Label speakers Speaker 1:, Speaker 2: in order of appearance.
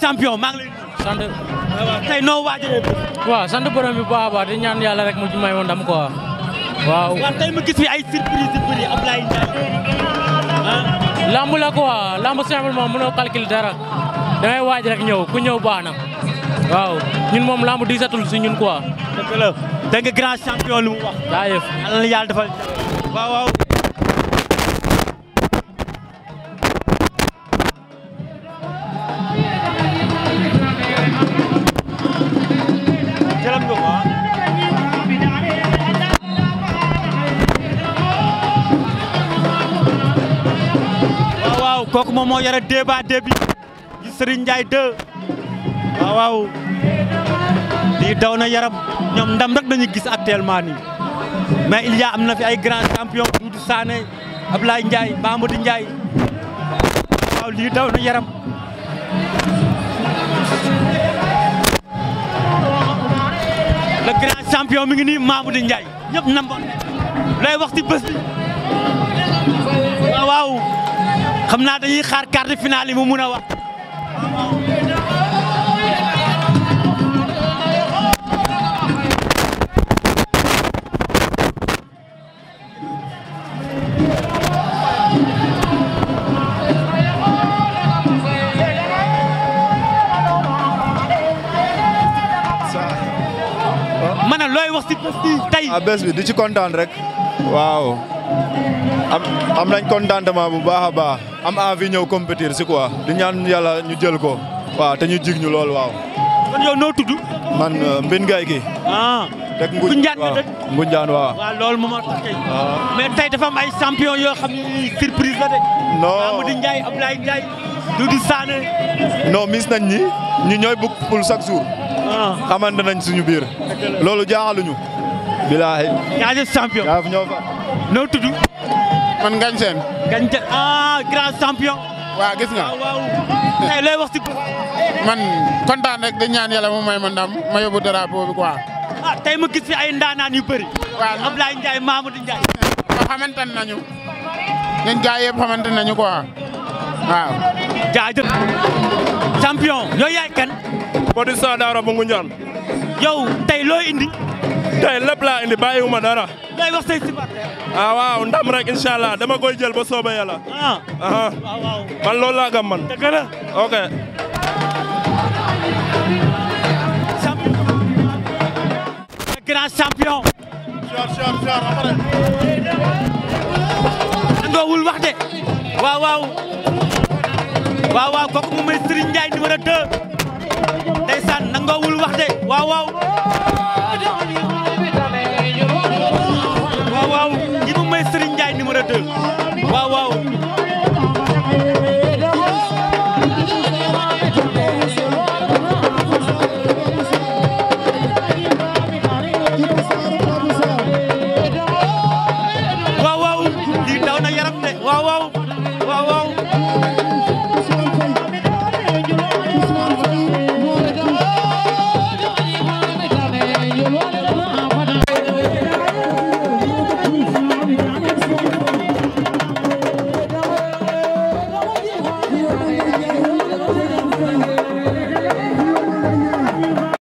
Speaker 1: champion maa ngi lay
Speaker 2: sant
Speaker 1: tey noo waajalee
Speaker 2: waaw sant borom bi bu baax a baax di ñaan yàlla rek mu may woon ndam quoi waaw
Speaker 1: tey ma gis fi ay surprise yu bëri Ablaye Ndiaye
Speaker 2: lamb la quoi lamb simplement mënoo calculer dara dangay waaj rek ñëw ku ñëw baax na waaw ñun moom lamb diisatul si ñun quoi
Speaker 1: dëgg la da nga grand champion lu mu wax
Speaker 2: jaajëf
Speaker 1: yàlla na yàlla defal waaw waaw kooku moom moo yore débat débi ci Serigne Ndiaye 2 waaw waaw lii daw na yaram ñoom ndam rek dañu gis actuellement nii mais il y a am na fi ay grands champions Doudou Sané Ablaye Ndiaye Mamadou Ndiaye waaw lii daw na yaram le grand champion mi ngi nii Mamadou Ndiaye ñëpp namboon lay wax ci bés bi waaw waaw xam naa dañuy xaar quart de finale yi mu mun a wax ma ne looy wax ci bés bi tey.
Speaker 3: bés bi di ci kontaan rek waaw am nañ contentement bu baax a baax am envie ñëw compétir si quoi di ñaan yàlla ñu jël ko waaw te ñu jig ñu loolu waaw.
Speaker 1: kon yow noo tudd.
Speaker 3: man Mbine Gaye gi. rek Ngunjaan waaw.
Speaker 1: waaw loolu moom moo tax tey. mais tey dafa am ay champion yoo xam ne surprise la de.
Speaker 3: non
Speaker 1: Amadou Ndiaye Ablaye Ndiaye Doudou Sané.
Speaker 3: non mis nañ ñi ñu ñooy bugg pour chaque jour xamante nañ suñu biir loolu jaaxaluñu bilaahi
Speaker 1: jaajëf champion
Speaker 3: yaa fi ñëw fa
Speaker 1: noo tudd
Speaker 4: man Ngagne Sène
Speaker 1: grand champion
Speaker 4: waaw gis nga
Speaker 1: waaw tey looy wax ci
Speaker 4: man kontaan rek di ñaan yàlla mu may ma ndam ma yóbbu drapeau bi quoi
Speaker 1: tey ma gis fi ay ndaanaan yu bëri
Speaker 4: waaw
Speaker 1: Ablaye Ndiaye Mamadou Ndiaye
Speaker 4: xamante nañu ñun gars yëpp xamante nañu quoi waaw
Speaker 1: jaajëf champion yow yaay kan
Speaker 5: Bodi Sadara bu Ngunjaan
Speaker 1: yow tey looy indi
Speaker 5: tey lépp laa indi bàyyiwuma dara
Speaker 1: looy wax say supporter
Speaker 5: waaw ndam rek inshallah dama koy jël ba soobee yàlla
Speaker 1: waaw
Speaker 5: man loolu laa gëm man
Speaker 1: dëgg la
Speaker 5: ok
Speaker 1: grand champion
Speaker 3: après
Speaker 1: nangoowul wax de waaw kooku moom mooy Serigne Ndiaye numéro 2 ndeysaan nangoowul wax de waaw ñi moom mooy Serigne Ndiaye numéro 2 waaw lii daw na yaram de waaw